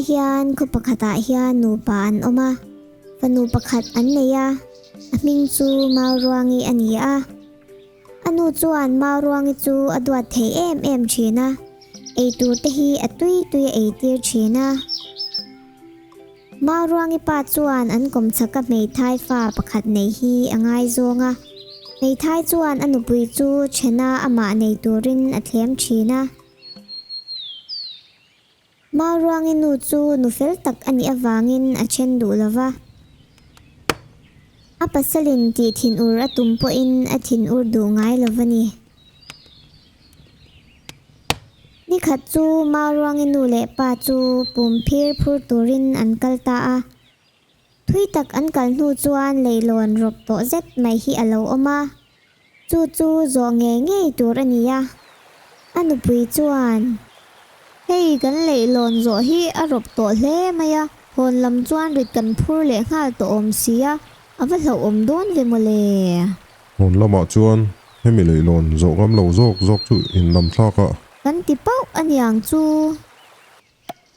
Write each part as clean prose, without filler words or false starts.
hian khaw pakhatah hian nupa an awm a, fanu pakhat an nei a, a hming chu Mauruangi a ni a. A nu chuan Mauruangi chu a duat thei em em thin a, eitur te hi a tui tui a eitir thin a. Mauruangi pa chuan an kawmchhaka hmeithai fa pakhat nei hi a ngaizawng a, hmeithai chuan a nupui chu thena amah nei turin a thlem thin a. Mauruangi nu chu nu fel tak a nih avangin a then duh lo va. A pasalin tih thinur a tum pawhin a thinur duh ngai lo va ni. Nikhat chu Mauruangi nu leh pa chu pum phir phur turin an kal ta a. Thui tak an kal hnu chuan leihlawn rawp tawh zet mai hi a lo awm a, chu chu zawh ngei ngei tur a ni a. A nupui chuan, Hei kan leihlawn zawh hi a rawp tawh hle mai a, hawn lam chuan rit kan phur leh nghal tawh awm si a, a va hlauhawm dawn ve mawle. Hawn lamah chuan hemi leihlawn zawh ngam lo zawk zawk chu in lam thlak a. Kan ti pauh a niang chu.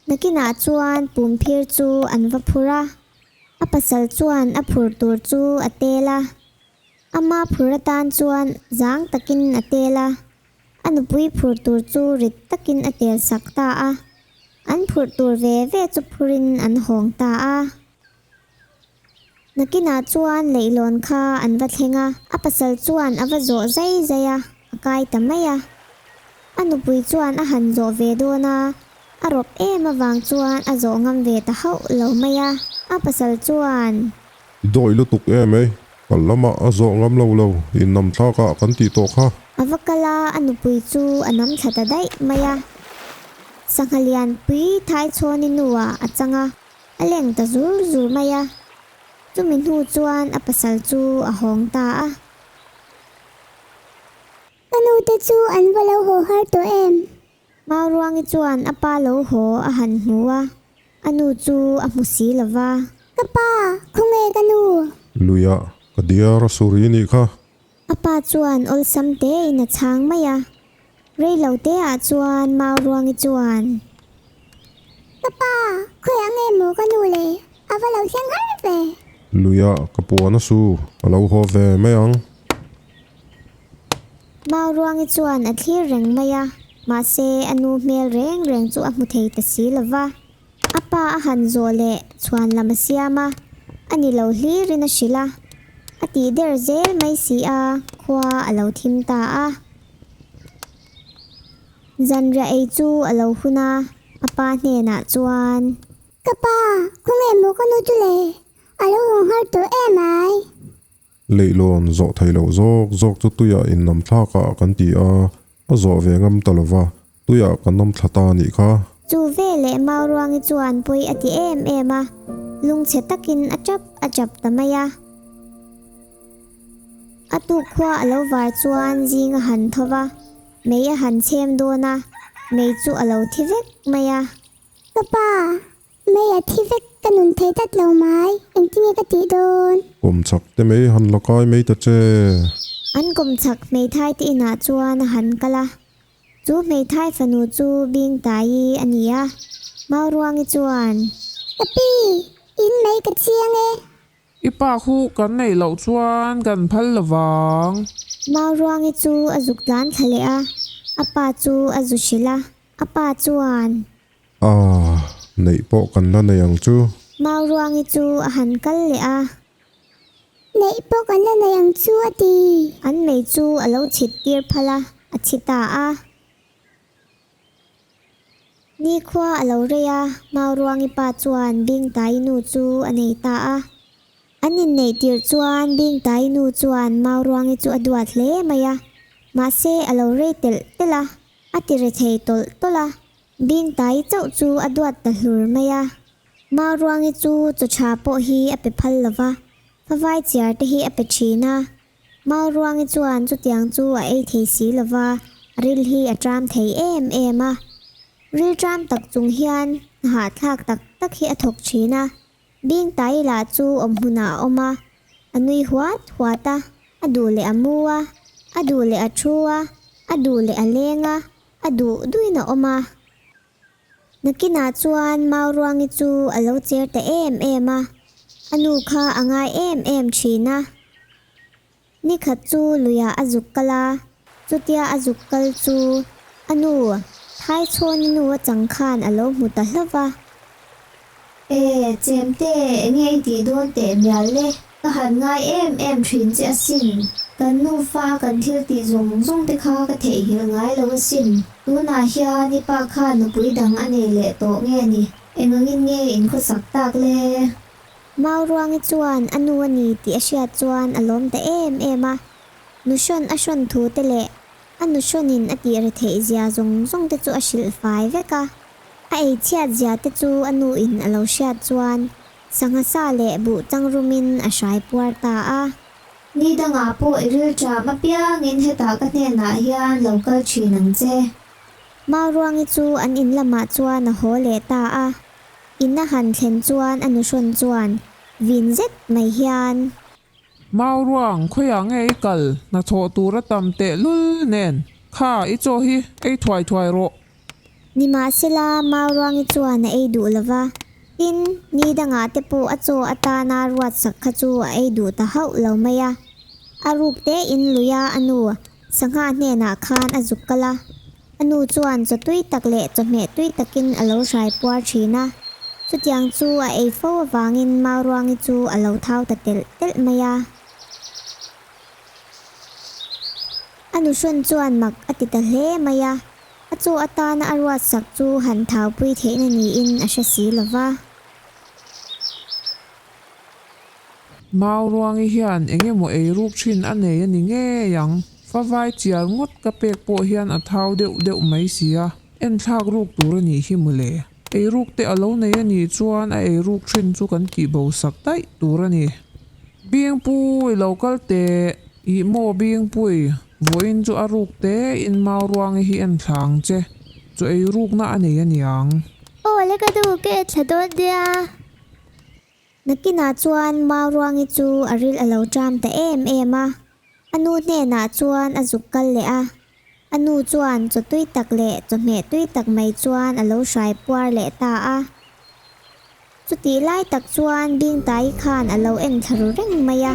Nakinah chuan pumphir chu an va phur a, a pasal chuan a phur tur chu a tel a, ama phur atan chuan zang takin a tel a, a nupui phur tur chu rit takin a tel sak ta a, an phurh tur ve ve chu phurin an hawng ta a. Nakinah chuan leihlawn kha an va thleng a, a pasal chuan a va zawh zai zai a, a kai ta mai a. A nupui chuan a han zawh ve dawn a, a rawp em avang chuan a zawh ngam ve ta hauh lo mai a. A pasal chuan. I dawi lutuk em e, kal lamah a zawh ngam lo lo, in nam thlakah kan tih tawh kha. A va kal a, a nupui chu a nam thla ta daih mai a. Sangha lian pui Thaichhawni nuah a chang a. A leng ta zur zur mai a, chumi hnu chuan a pasal chu a hawng ta a. Ka nu te chu an va lo haw har tawh em? Mauruangi chuan a pa lo haw a han hmu a, a nu chu a hmu si lo va. Ka pa, khawnge ka nu? Luiah, ka diar a suri nih kha. A pa chuan awlsam tein a chhang mai a, rei lo teah chuan Mauruangi chuan. Ka pa, khawiah nge maw ka nu le? A va lo thleng har ve. Luiah ka puan a su, a lo haw ve mai ang. Mauruangi chuan a thlir reng mai a, mahse a nu hmel reng reng chu a hmu thei ta si lo va. A pa a han zawh leh chhuan lam a siam a, a ni lo hlirin a hrilh a. A tih der zel mai si a, khua a lo thim ta a. Zanriah ei chu a lo hun a, a pa hnenah chuan. Ka pa, khawnge maw ka nu chu le? A lo hawng har tawh em ai? Leihlawn zawh theih loh zawk zawk chu tuiah innam thlakah kan ti a, a zawh ve ngam ta lova, tuiah kan awm thla ta a nih kha. Chu veleh Mauruangi chuan pawi a ti em em a, lungchhe takin a tap a tap ta mai a. A tuk khua a lo var chuan zing a han tho va, mei a han chhem dawn a, mei chu a lo thi vek mai a. Ka pa, Mei a thi vek ka nun thei tlat lo mai, engtinge ka tih dawn? Kawm chak te mei han la kai mai ta che. An kawm chak hmeithai te inah chuan a han kal a, chu hmeithai fanu chu Bingtaii a ni a, Mauruangi chuan. Ka pi, in mei ka chiang e. I pa khu kan neih loh chuan kan phal lo vang. Mauruangi chu a zuk tlan thla leh a, a pa chu a zu hrilh a, a pa chuan. A, neih pawh kan la nei ang chu. Mauruangi chu a han kal leh a. Neih pawh kan la nei ang chu a ti. An mei chu a lo chhit tir phal a, a chhi ta a. Nikhua a lo rei a, Mauruangi pa chuan Bingtai nu chu a nei ta a. An inneih tirh chuan Bingtai nu chuan Mauruangi chu a duat hle mai a, mahse a lo rei telh telh a, a ti re thei tawlh tawlh a. Bingtai chauh chu a duat ta hlur mai a. Mauruangi chu chaw tha pawh hi a pe phal lo va, favai chiar te hi a pe thin a. Mauruangi chuan chutiang chu a ei thei si lo va, ril hi a tram thei em em a. Ril tram tak chung hian hnahahthlak tak tak hi a thawk thin a. Bingtai lah chu awm hmunah a awm a, a nui huat huat a, a duh leh a mu a, a duh leh a thu a, a duh leh a leng a, A duh duhin a awm a. Nakinah chuan Mauruangi chu a lo cher ta em em a, a nu kha a ngai em em thin a. Ni khat chu luiah a zuk kal a, chutia a zuk kal chu a nu Thaichhawni nu a chang khan a lo hmu ta hlauh va. E, chemte, enge i tih dawn teh mial le, ka han ngai em em thin che asin. Kan nufa kan thil tih zawng zawng te kha ka theihnghilh ngai lo asin. Tunah hian i pa khan nupui dang a nei leh tawh nge ni? Engangin nge in khawsak tak le? Mauruangi chuan a nu a ni tih a hriat chuan a lawm ta em em a, nu hrawn a hrawn thu te leh a nu hrawnin a tih re theih zia zawng zawng te chu a hrilh fai vek a. A ei chhiat zia te chu a nu in a lo hriat chuan sangha sa leh buh chang rumin a hrai puar ta a. Ni dangah pawh i rilṭam apiangin hetah ka hnenah hian lo kal ṭhin ang che. Mauruangi chu an in lamah chuan a haw leh ta a. In a han thlen chuan a nuhrawn chuan vin zet mai hian. Mauruang, khawiah nge i kal? Hnathawh tur a tam tehlul nen. Kha, i chaw hi ei thuai thuai rawh. Nimahsela, Mauruangi chuan a ei duh lo va. Tin, ni dangah te pawh a chaw atana ruat sak kha chu a ei duh ta hauh lo mai a. A ruk tein luia a nu Sangha hnenah khan a zuk kal a. A nu chuan chaw tui tak leh chawhmeh tui takin a lo hrai puar thin a. Chutiang chu a ei fo avangin Mauruangi chu a lo thau ta telh telh mai a. A nuhrawn chuan mak a ti ta hle mai a, a chaw atana a ruat sak chu han thaupui theihna niin a hre si lo va. Mauruangi hian eng emaw ei ruk thin a nei a ni ngei ang. Favai chiar ngawt ka pek pawh hian a thau deuh deuh mai si a, enthlak ruk tur a nih hi mawle. Ei ruk te a lo nei a nih chuan a ei ruk thin chu kan tih bo sak daih tur a ni. Bingpui lo kal teh, ih maw Bingpui, vawiin chu a ruk te in Mauruangi hi enthla ang che, chu ei rukna a nei a niang. Aw le ka duh ka enthla dawn nia. Nakinah chuan Mauruangi chu a ril a lo ṭam ta em em a, a nu hnenah chuan a zuk kal leh a. A nu chuan chaw tui tak leh chawhmeh tui tak mai chuan a lo hrai puar leh ta a. Chutih lai tak chuan Bingtai khan a lo en thla ru reng mai a,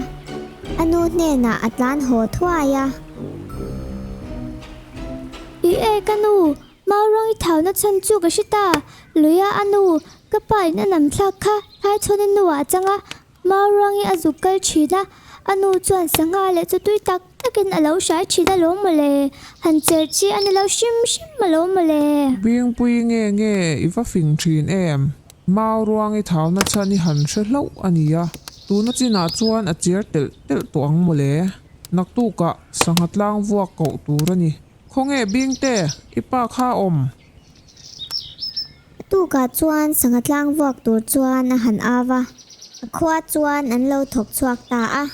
a nu hnenah a tlan haw thuai a. Ih e ka nu, Mauruang i thauna chhan chu ka hre ta, Luia a nu, ka pa in a nam thlak kha Thaichhawn a nu ah a chang a, Mauruang i a zuk kal thin a, a nu chuan sangha leh chu tui tak takin a lo hrai thin alawm mawle, han cher chi a ni lo hrim hrim alawm mawle. Bingpui nge nge i va fing thin em? Mauruang i thauna chhan i han hre hlauh a nia, tuna chinah chuan a cher telh telh tawh ang mawle. Naktukah sangha tlang vuak koh tur a ni. Khawnge Bingte, i pa kha a awm? A tukah chuan sangha tlang vuak tur chuan a han au a, a khua chuan an lo thawk chhuak ta a.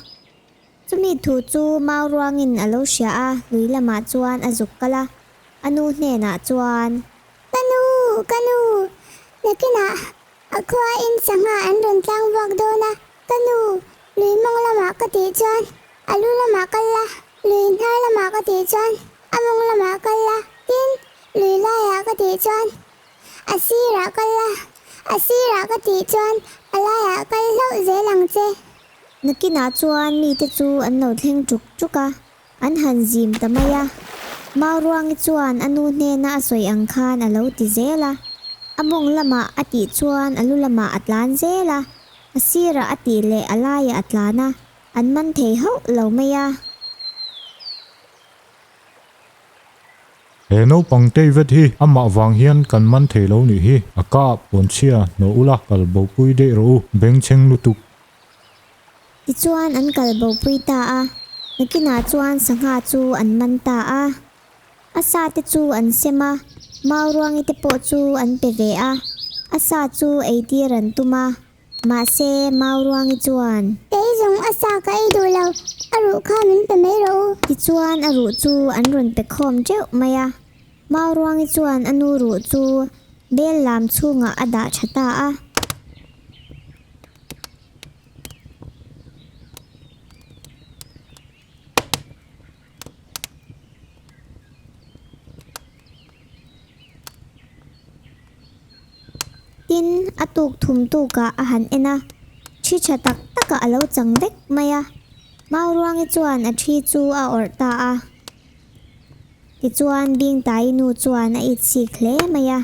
Chumi thu chu mau ruangin a lo hria a, lui lamah chuan a zuk kal a, a nu hnenah chuan. Ka nu, ka nu, nakinah a khuain sangha an rawn tlang vuak dawn a, ka nu, lui mawng lamah ka tih chuan a lu lamah kal la, lui hnar lamah ka tih chuan a mawng lamah kal la, tin, lui laiah ka tih chuan a sirah kal la, a sirah ka tih chuan a laiah kal hlauh zel ang che. Nakinah chuan mite chu an lo thleng ṭuk ṭuk a, an han zim ta mai a. Mauruangi chuan a nu hnena a sawi ang khan a lo ti zel a. A mawng lamah a tih chuan a lu lamah a tlan zel a, a sirah a tih leh a laiah a tlan a, an man thei hauh lo mai a. He naupang David hi amah vang hian kan man thei lo nih hi, a ka puanchhia hnawh ula kal bopui daih rawh u, bengchheng lutuk. Tichuan an kal bopui ta a, nakinah chuan sangha chu an man ta a. A sa te chu an sem a, Mauruangi te pawh chu an pe ve a, a sa chu eitir an tum a. Mahse, Mauruangi chuan. Kei zawng a sa ka ei duh lo, a ruh kha min pe mai rawh u. Tichuan a ruh chu an rawn pe khawm teuh mai a. Mauruangi chuan a nu ruh chu bel lam chhungah a dah tha ta a. Tin, a tuk thum tukah a han en a, thi tha tak takah a lo chang vek mai a. Mauruangi chuan a thi chu a awrh ta a. Tichuan, Bingtai nu chuan a itsik hle mai a.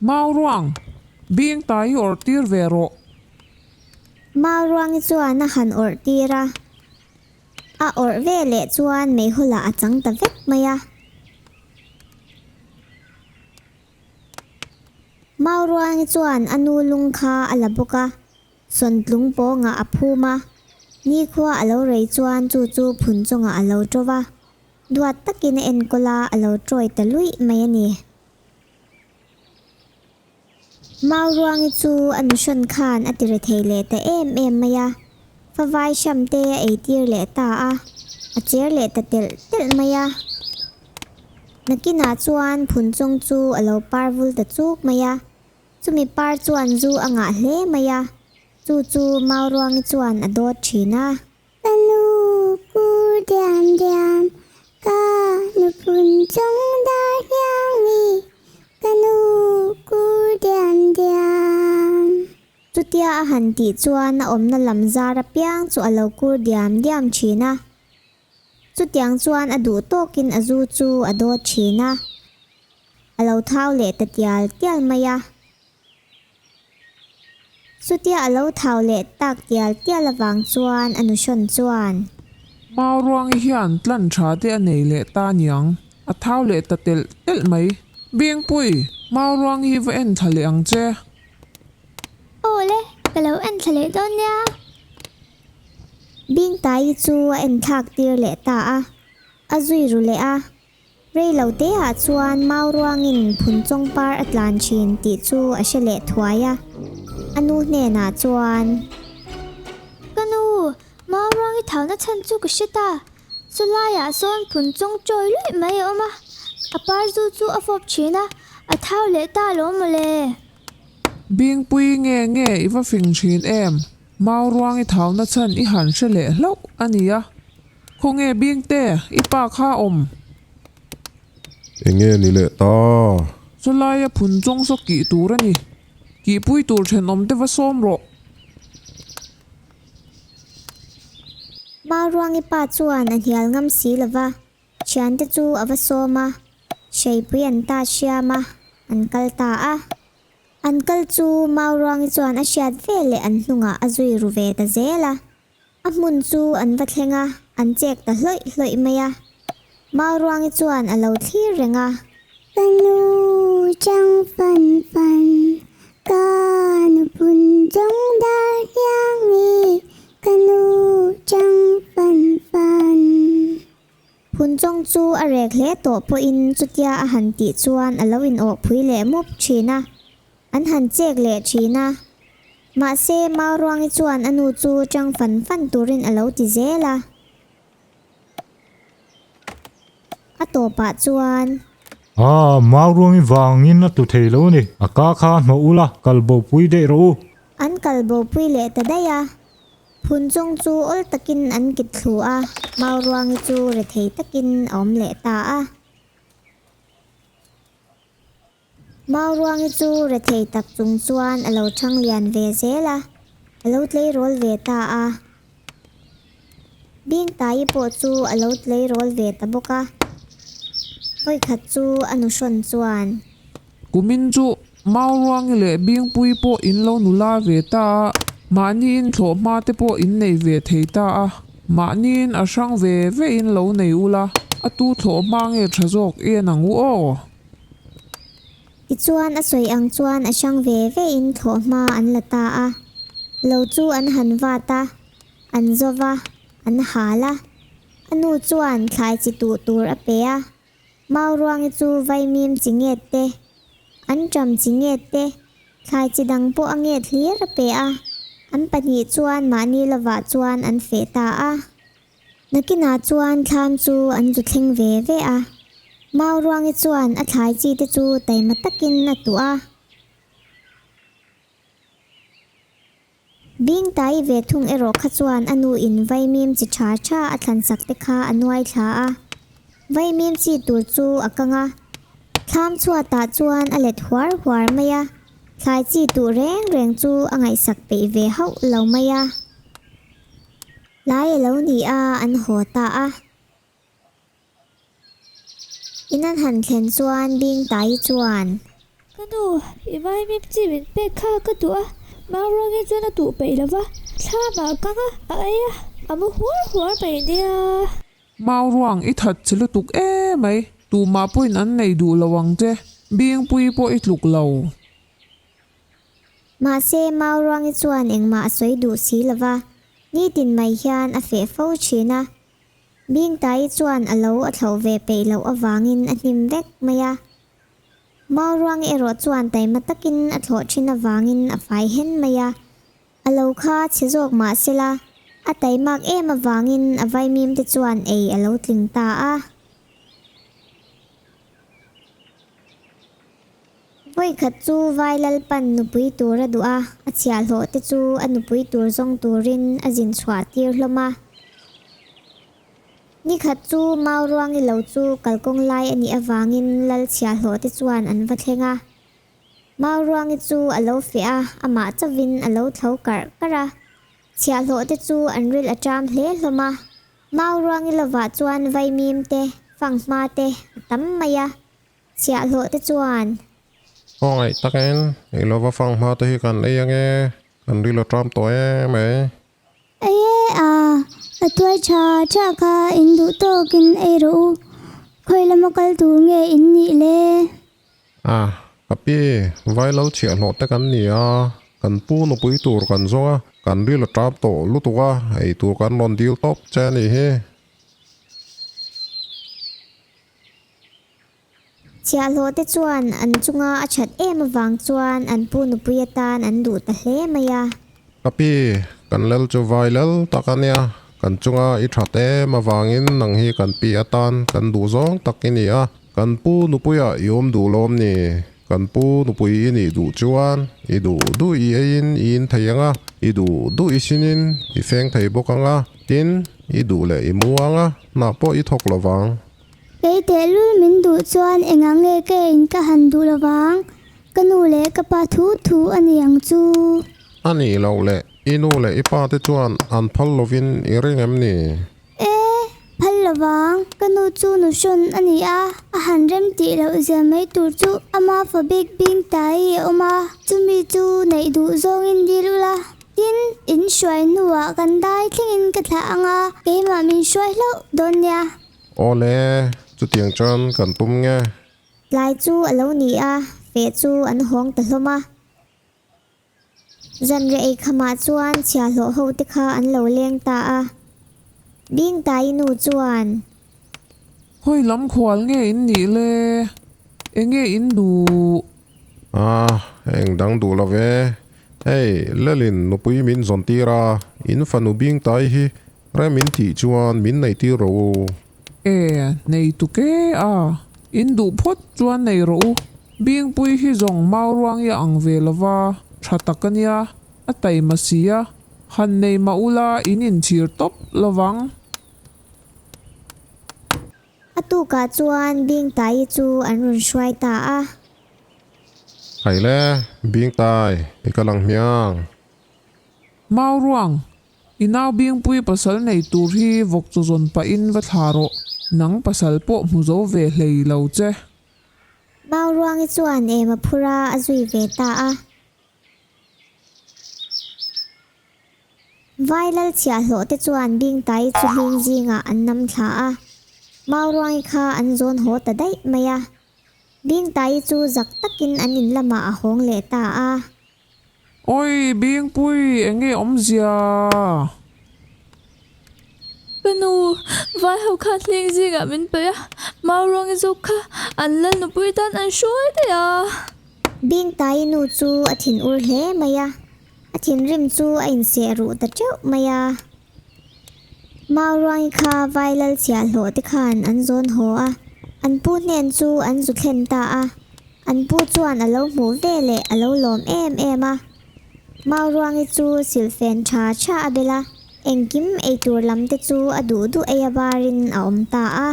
Mauruang, Bingtai i awrh tir ve rawh. Mauruangi chuan a han awrh tir a. A awrh ve leh chuan meihawlah a chang ta vek mai a. Mauruangi chuan a nu lung kha a la bawk a, Sawntlung pawngah a phum a, nikhua a lo rei chuan chu chu phun chungah a lo ṭo va, duat takin a enkawl a, a lo ṭawi ta luih mai a ni. Mauruangi chu a nuhrawn khan a tire thei leh ta em em mai a, favai hram te a eitir leh ta a, a cher leh ta telh telh mai a. Nakinah chuan phunchawng chu a lo par vul ta chuk mai a, chumi par chuan zu a ngah hle mai a, chu chu Mauruangi chuan a dawt thin a. Ka nu kur diam diam, ka nu phun chawng dar hniangi, ka nu kur diam diam. Chutia a han tih chuan a awmna lam zar apiang chu a lo kur diam diam thin a. Chutiang chuan a duh tawkin a zu chu a dawt thin a, a lo thau leh ta tial tial mai a. Chutia a lo thau leh tak tial tial avang chuan a nuhrawn chuan. Mauruangi hian tlan tha te a nei leh ta niang, a thau leh ta telh telh mai. Bingpui, Mauruangi hi va en thla leh ang che. Aw le, ka lo en thla leh dawn nia. Bingtai chu a en thlak tir leh ta a, a zui ru leh a. Rei lo te ah chuan mau ruangin phun chawng par a tlan thin tih chu a hre leh thuai a, a nu hnenah chuan. Ka nu, mau ruang i thauna chhan chu ka hre ta. Chu laiah sawn phun chawng chawi luih mai a awm a, a par zu chu a fawp thin a, a thau leh ta lo mawle. Bingpui nge nge i va fing thin em? Mau ruang i thauna chhan i han hre leh hlauh a nia. Khawnge Bingte, i pa kha awm. Enge ni leh ta? Chulaia phun chawng saw kih tur a ni. Kihpui tur thenawm te va sawm rawh. Mau ruangi pa chuan a hnial ngam si lova, thiante chu a va sawm a, hreipui an ta hriam a, an kal ta a. An kal chu Mau ruangi chuan a hriat veleh an hnungah a zui ru ve ta zel a. A hmun chu an va thleng a, an chek ta hlawih hlawih mai a. Mauruangi chuan a lo thlir reng a. Ka nu chang fan fan, ka nu phun chawng dar hniang i, ka nu chang fan fan. Phun chawng chu a rek hle tawh pawhin chutia a han tih chuan a lo inawh phui leh mup thin a. An han chek leh thin a. Mahse, Mauruangi chuan a nu chu chang fan fan turin a lo ti zel a. A tawpah chuan. A, Mauruangi vangin a tlu thei lo a ni. A ka kha hnawh ula, kal bopui daih rawh u. An kal bopui leh ta daih a. Phun chung chu awl takin an kit thlu a, Mauruangi chu rethei takin a awm leh ta a. Mauruangi chu rethei tak chung chuan a lo thang lian ve zel a, a lo tleirawl ve ta a. Bingtaii pawh chu a lo tleirawl ve ta bawk a. Vawikhat chu a nuhrawn chuan. Kumin chu Mauruangi leh Bingpui pawh in lo nula ve ta a, mahniin thlawhhma te pawh in nei ve thei ta a, mahniin a hrang ve ve in lo nei ula, a tu thlawhhma nge tha zawk en ang u aw. Tichuan a sawi ang chuan a hrang ve ve in thlawhhma an la ta a, lo chu an han vat a, an zo va, an hal a. A nu chuan thlai chi tuh tur a pe a, Mauruangi chu vaimim chi nget te, an ṭam chi nget te, thlai chi dang pawh a nget hlir a pe a, an pahnih chuan mahni lovah chuan an feh ta a. Nakinah chuan thlam chu an zu thleng ve ve a, Mauruangi chuan a thlai chi te chu taima takin a tuh a. Bingtai ve thung erawh kha chuan a nu in vaimim chi tha tha a thlan sak te kha a nuai thla a. Vaimim chi tur chu a kang a. Thlam chhuatah chuan a let huar huar mai a, thlai chi tuh reng reng chu a ngaihsak peih ve hauh lo mai a. Tlai a lo ni a, an haw ta a. In an han thlen chuan Bingtai chuan. Ka nu, i vaimim chi min pek kha ka duh a, Mauruangi chuan a duh peih lo va, thlamah a kang a, a ei a, a mu huar huar mai nia. Mauruang, i that che lutuk emai, tumah pawhin an nei duh lo ang che, Bingpui pawh i tluk lo. Mahse, Mauruangi chuan engmah a sawi duh si lo va, nitin mai hian a feh fo thin a. Bingtai chuan a lo a thlauh ve peih loh avangin a hnim vek mai a. Mauruang erawh chuan taima takin a thlawh thin avangin a fai hen mai a. A lo kha chhe zawk mah sela, a taimak em avangin a vaimim te chuan ei a lo tling ta a. Vawikhat chu Vai Lalpan nupui tur a duh a, a chhiahhlawh te chu a nupui tur zawng turin a zin chhuah tir hlawm a. Nikhat chu Mauruangi lo chu kalkawng lai a nih avangin Lal chhiahhlawh te chuan an va thleng a. Mauruangi chu a lo feh a, amah chauhin a lo thlo karh karh a. Chhiahhlawh te chu an ril a ṭam hle hlawm a. Mauruangi lovah chuan vaimim te, fanghma te a tam mai a. Chhiahhlawh te chuan. Khawngaih takin i lo va fang hma te hi kan ei ange, kan ril a ṭam tawh em mai. Ei e a, a tuai ṭha ṭha kha in duh tawkin ei rawh u, khawi lama kal tur nge in nih le? A, ka pi, vai lo chhiahhlawh te kan ni a, kan pu nupui tur kan zawng a, kan ril a ṭam tawh lutuk a, ei tur kan rawn dil tawp che a nih hi. Chhiahhlawh te chuan an chunga a that em avang chuan an pu nupui atan an duh ta hle mai a. Ka pi, kan lel chu vai lel tak a nia, kan chunga i that em avangin nang hi kan pi atan kan duh zawng tak i ni a, kan pu nupuiah i awm duh lawm ni? Kan pu nupui i nih duh chuan i duh duh i eiin i in thei ang a, i duh duh i sinin i feng thei bawk ang a, tin, i duh leh i mu ang a, hna pawh i thawk lo vang. Kei tehlul min duh chuan engah nge ka in ka han duh lovang? Ka nu leh ka pa thu thu a ni ang chu. A nih loh leh i nu leh i pa te chuan an phal lovin i ring em ni? E, phal lovang. Ka nu chu nu hrawn a ni a, a han rem tih loh zia mai tur chu ama fa bik bing tai a awm a, chumi chu neih duh zawngin dil ula. Tin, in hruai hnuah kan dai thlengin ka thlah ang a, keimah min hruai hlauh dawn nia. Awle, chutiang chuan kan tum nge? Tlai chu a lo ni a, feh chu an hawng ta hlawm a. Zanriah ei khamah chuan chhiahhlawh ho te kha an lo leng ta a. Bingtai nu chuan. Hawi lam khual nge in nih le? Enge in duh? A, eng dang duh lo ve. Hei, Lelin nupui min zawn tir a, in fanu Bingtai hi Rem in tih chuan min nei tir rawh u. E, nei tuk e a, in duh phawt chuan nei rawh u. Bingpui hi zawng mau ruang i a ang ve lo va, tha tak a nia, a taima si a, han nei mah ula in inchhir tawp lo vang. A tukah chuan Bingtai chu an rawn hruai ta a. Haile, Bingtai, i kal ang hmiang. Mau ruang, I nau Bingpui pasal nei tur hi vawk chaw zawn pahin va thla rawh, nang pasal pawh hmu zo ve hlei lo che. Mau Ruangi chuan em a phur a, a zui ve ta a. Vai lal chhiahhlawh te chuan Bingtai chu hling zingah an nam thla a, Mau Ruangi kha an zawn haw ta daih mai a. Bingtai chu zak takin an in lamah a hawng leh ta a. Awi Bingpui, enge awmzia? Ka nu, vai ho khan hling zingah min paih a, mau ruang i zawk kha an lal nupui tan an hruai daih a. Bingtai nu chu a thin ur hle mai a, a thinrim chu a inseh ruh ta teuh mai a. Mau ruangi kha vai lal chhiahhlawh te khan an zawn haw a, an pu hnen chu an zu thlen ta a. An pu chuan a lo hmuh ve leh a lo lawm em em a. Mauruangi chu silhfen tha tha a bel a, engkim eitur lam te chu a duh duh ei a barin a awm ta a.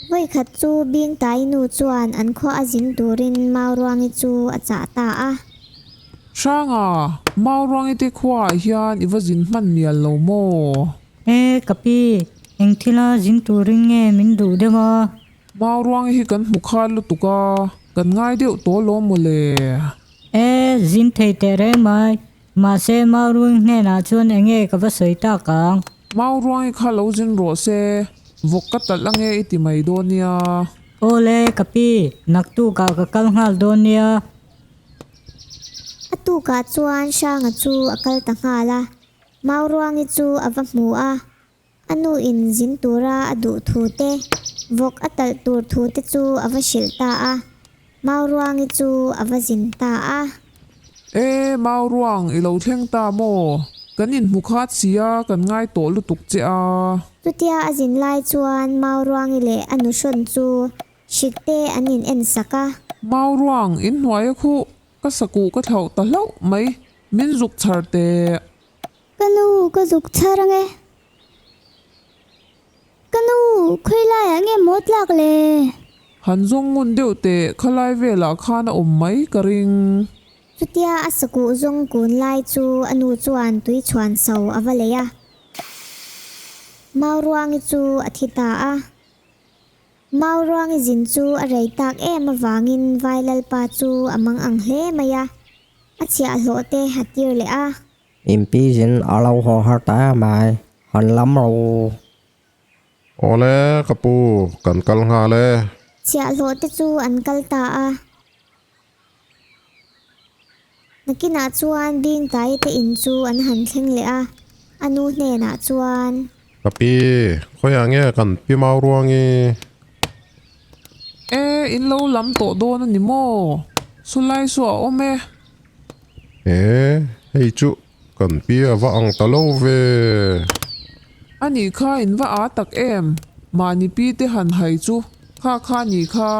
Vawikhat chu Bingtai nu chuan an khua a zin turin Mauruangi chu a chah ta a. Hranga, Mauruangi te khuaah hian i va zin hman mial lo maw? E ka pi, eng thila zin turin nge min duh deuh a? Mauruangi hi kan hmu khat lutuk a, kan ngai deuh tawh alawm mawle. E, zin thei teh reng mai. Mahse, Mauruangi hnenah chuan eng nge ka va sawi tak ang? Mauruangi kha lo zin rawh se, vawk ka talh ange i ti mai dawn nia. Awle, ka pi, naktukah ka kal nghal dawn nia. A tukah chuan Hranga chu a kal ta nghal a, Mauruangi chu a va hmu a. A nu in zin tura a duh thu te, vawk a talh tur thu te chu a va hrilh ta a. Mauruangi chu a va zin ta a. E, Mauruang, i lo thleng ta maw? Kan inhmu khat sia, kan ngai tawh lutuk che a. Chutia a zin lai chuan Mauruangi leh a nu hrawn chu hrik te an in en sak a. Mauruang, in hnuaia khuh, ka sakuh ka thlauh ta hlauh mai, min zuk chhar teh. Ka nu, ka zuk chhar ange. Ka nu, khawi laiah nge maw tlak le? Han zawng ngun deuh teh, khalai velah khan a awm mai ka ring. Chutia a sakuh zawng kun lai chu a nu chuan tui chhuan so a va lei a. Mauruangi chu a thi ta a. Mauruangi zin chu a rei tak em avangin Vailalpa chu a mang ang hle mai a. A chhiahhlawh te a tir leh a. Inpizin a lo haw har ta mai, han lam ro u. Awle ka pu, kan kal nghal e. Chhiahhlawh te chu an kal ta a. Nakinah chuan Bingtai te in chu an han thleng leh a, a nu hnenah chuan. Ka pi, khawiah nge kan pi mau ruangi? E, in lo lam tawh dawn a ni maw? Sulai chu a awm e. E, hei chu kan pi a va ang ta lo ve. A nih kha in va aa tak em? Mahni pi te han hai chu kha kha nih kha,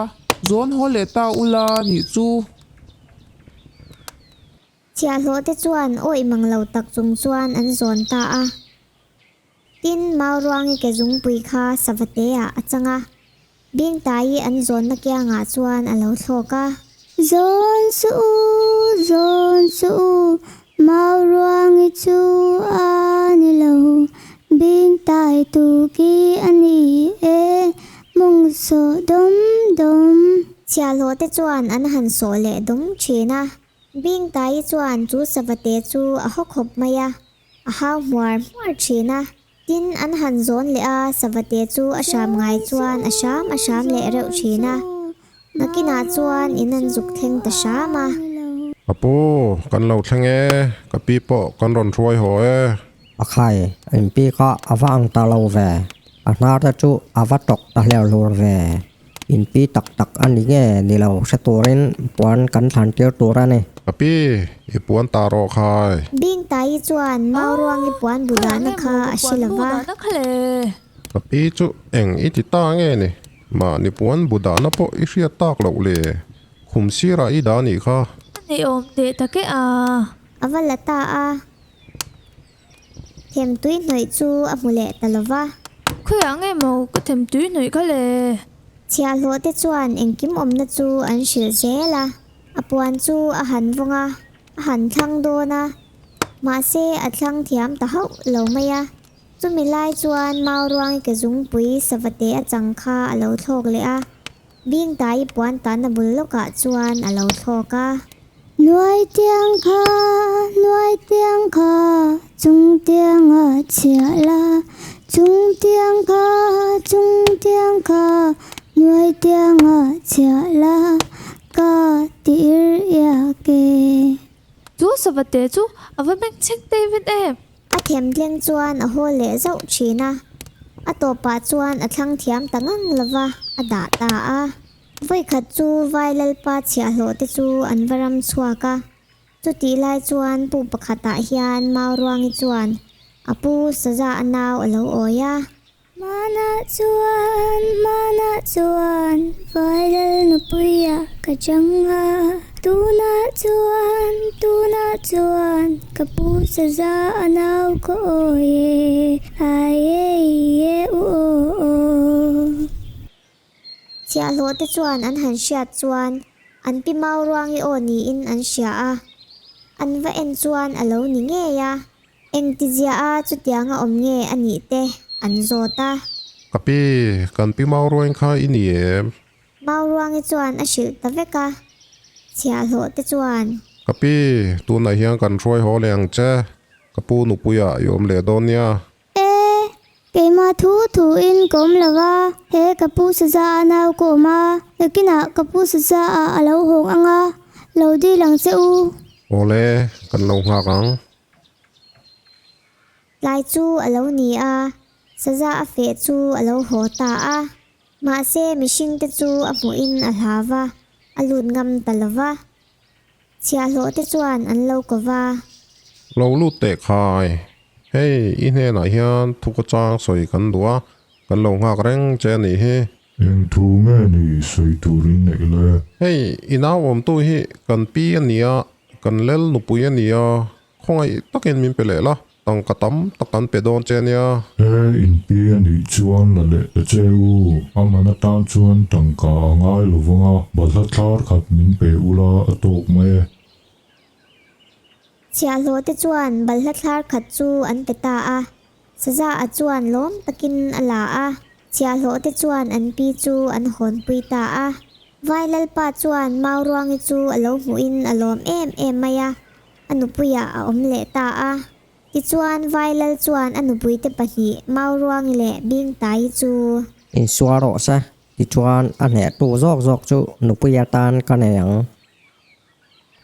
zawn haw leh ta ula nih chu. Chhiahhlawh te chuan awih mang lo tak chung chuan an zawn ta a. Tin, Mauruangi ke zungpui kha Savateah a chang a, Bingtai an zawnna kiangah chuan a lo thlawk a. Zawn suh u, zawn suh u, Mauruangi chu a ni lo, Bingtai tu ki a ni e, mawng sawh dawm dawm. Chhiahhlawh te chuan an han sawh leh dawm thin a, Bingtai chuan chu Savate chu a haw khawp mai a. A hau hmuar hmuar thin a, tin an han zawn leh a, Savate chu a hram ngai chuan a hram a hram leh reuh thin a, nakinah chuan in an zuk thleng ta hram a. Ka pu, kan lo thleng e, ka pi pawh kan rawn hruai haw e. A khai, in pi kha a va ang ta lo ve, a hnar te chu a va tawk ta hler hlur ve. In pi tak tak a ni nge ni lo hre turin puan kan thlan tir tur a ni. Ka pi, i puan ta rawh khai. Bingtai chuan Mauruangi puan bu dahna kha a hre lo va. Ka pi chu eng i ti ta nge ni? Mahni puan bu dahna pawh i hriat tak loh le. Khum sirah i dah nih kha. A nei awm teh tak e a. A va la ta a. Themtui hnawih chu a hmu leh ta lo va. Khawiah nge maw ka themtui hnawih kha le? Chhiahhlawh te chuan engkim awmna chu an hrilh zel a, a puan chu a han vawng a, a han thlang dawn a, mahse a thlang thiam ta hauh lo mai a. Chumi lai chuan Mauruangi ke zungpui savate a chang kha a lo thlawk leh a, Bingtai puan tanna bul lawkah chuan a lo thlawk a. Nuai tiang kha, nuai tiang kha, chung tianga chhiah la. Chung tiang kha, chung tiang kha, nuai tianga chhiah la, ka ti ir iak e. Chu savate chu a va bengchheng tei vet em? A them tleng chuan a haw leh zauh thin a, a tawpah chuan a thlang thiam ta ngang lova a dah ta a. Vawikhat chu Vai Lalpa chhiahhlawh te chu an va ram chhuak a, chutih lai chuan pu pakhatah hian Mauruangi chuan a pu Saza a nau a lo awi a. Hmanah chuan, hmanah chuan Vai Lal nupuia ka chang a, tunah chuan, tunah chuan ka pu Saza a nau ka awi e, ai e i e u aw aw. Chhiahhlawh te chuan an han hriat chuan an pi Mauruangi aw niin an hria a, an va en chuan a lo ni ngei a, engtizia a chutianga awm nge a nih te an zawt a. Ka pi, kan pi Mauruangi kha i ni em? Mauruangi chuan a hrilh ta vek a, chhiahhlawh te chuan. Ka pi, tunah hian kan hruai haw leh ang che, ka pu nupuiah i awm leh dawn nia. E, keimah thu thu in ka awm lo va, he ka pu saza a nau ka awm a, nakinah ka pu saza ah a lo hawng ang a, lo dil ang che u. Awle, kan lo nghak ang. Tlai chu a lo ni a, saza a feh chu a lo haw ta a. Mahse mihringte chu a hmuhin a hlau va, a lut ngam ta lo va. Chhiahhlawh te chuan an lo ko va. Lo lut teh khai. Hei, i hnenah hian thuka chang sawi kan duh a, kan lo nghak reng che a nih hi. Eng thu nge ni sawi turin neih le? Hei, i nau awmtu hi kan pi a ni a, kan lel nupui a ni a, Khawngaih takin min pe leh la, tangka tam tak kan pe dawn che nia. He inpi a nih chuan la leh ta che u, a man atan chuan tangka a ngai lo vang a, balhla thlar khat min pe ula a tawk mai e. Chhiahhlawh te chuan balhla thlar khat chu an pe ta a, Saza a chuan lawm takin a la a, chhiahhlawh te chuan an pi chu an hawnpui ta a. Vai Lalpa chuan Mauruangi chu a lo hmuhin a lawm em em mai a, a nupuiah a awm leh ta a. Tichuan Vai Lal chuan a nupuite pahnih Mauruangi leh Bingtai chu. Insual rawh se, tichuan a hnehtu zawk zawk chu nupui atan ka nei ang.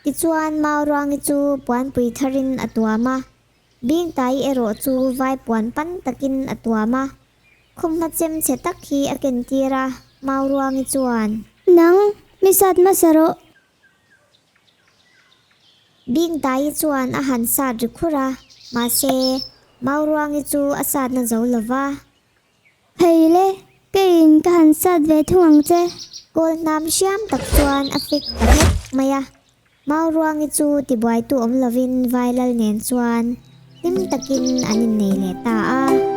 Tichuan Mauruangi chu puanpui tharin a tuam a, Bingtai erawh chu vai puan pan takin a tuam a, khawmhma chem chhe tak hi a kentir a, Mauruangi chuan. Nang, mi sat hmasa rawh. Bingtai chuan a han sat ri khur a, mahse, Mauruangi chu a satna zo lo va. Hei le, keiin ka han sat ve thung ang che. Kawl hnam hriam tak chuan a fik ta hlek mai a. Mauruangi chu tibuaitu awm lovin Vailal nen chuan hlim takin an innei leh ta a.